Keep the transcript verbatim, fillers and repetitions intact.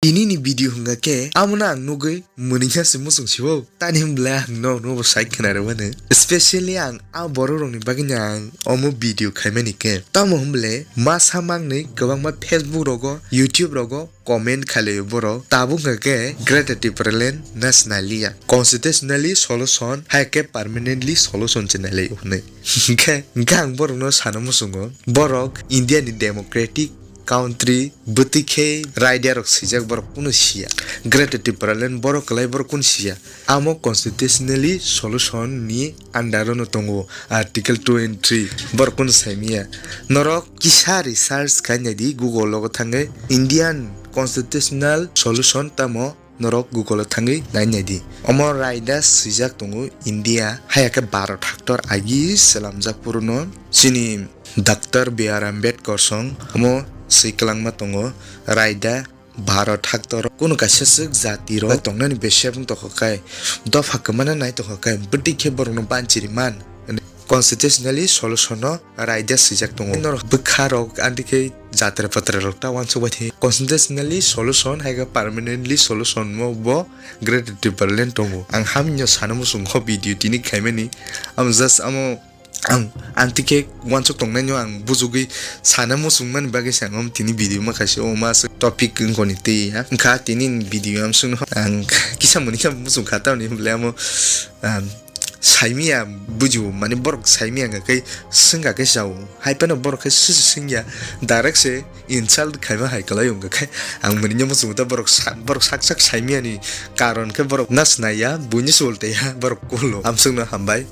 Tini ni video hwnga khe amo no ang nugwi mwnwi khe se muchung si o. Tani hwn bwle ang no no bo sai khna rw mano. Specially ang a borok rok ni bagwi no ang omo video khai mani khe. Tamo hwn bwle masa mangnwi kwbangma Facebook rogo, YouTube rogo comment khailai o borok. Tabuk hwnga khe Greater Tipraland na sinai liya. Constitutionally solution hai khe permanently solution se nai lai o hwnwi. Hwnkhe, hwnkhe ang borok no sana muchungo. Borok India ni democratic country bwtwi khe raida rok swijak borok kunu siya. Greater Tipraland borok kwlai borok kunu siya. Amo constitutionally solution ni under o no tongo article two and three borok kunu saimiya. Norok kisa research khai nai di Google logo thangwi Indian constitutional solution tamo norok Google o thangwi nai nai di. Omo raida swijak tongo India, haya khe Bharat haktor agi selamjak puruno chini Doctor B R Ambedkar song omo swi kwlangma tongo raida Bharat haktor kunu kaisa swk jati rok tongnani bese wng tongkha khe dopha kwmana nai tongkha khe bwtwi khe borokno banchiri man. Constitutionally solution no raida swijak tongo. Norok bwkha rok anti khe jatra patra rok ta uansuk bai thai. Constitutionally solution hai khe permanently solution mo bo Greater Tipraland tongo. Ang hamya sana muchung kho video tini khaimani. Am just amo ang anti khe uansuk tongnai no ang bujugwi sana muchung mani bagwi se ang tini video ma khaisi o ma se topic wngkoni twi ya. Wngkha tini video am sung ang kisa muni khe muchung kha tamni bole amo, um, saimiya bujibo, mane borok saimiya hwnka khe swngkha khe chao. Hai phano borok khe swngya, direct se insult khaima hai kwlai wngkha khe ang mwnwi muchungo ta borok sa-, borok sak sak saimiyani karon khe borok na sinaiya, buini sul taiya borok kulo. Amswkno hambai.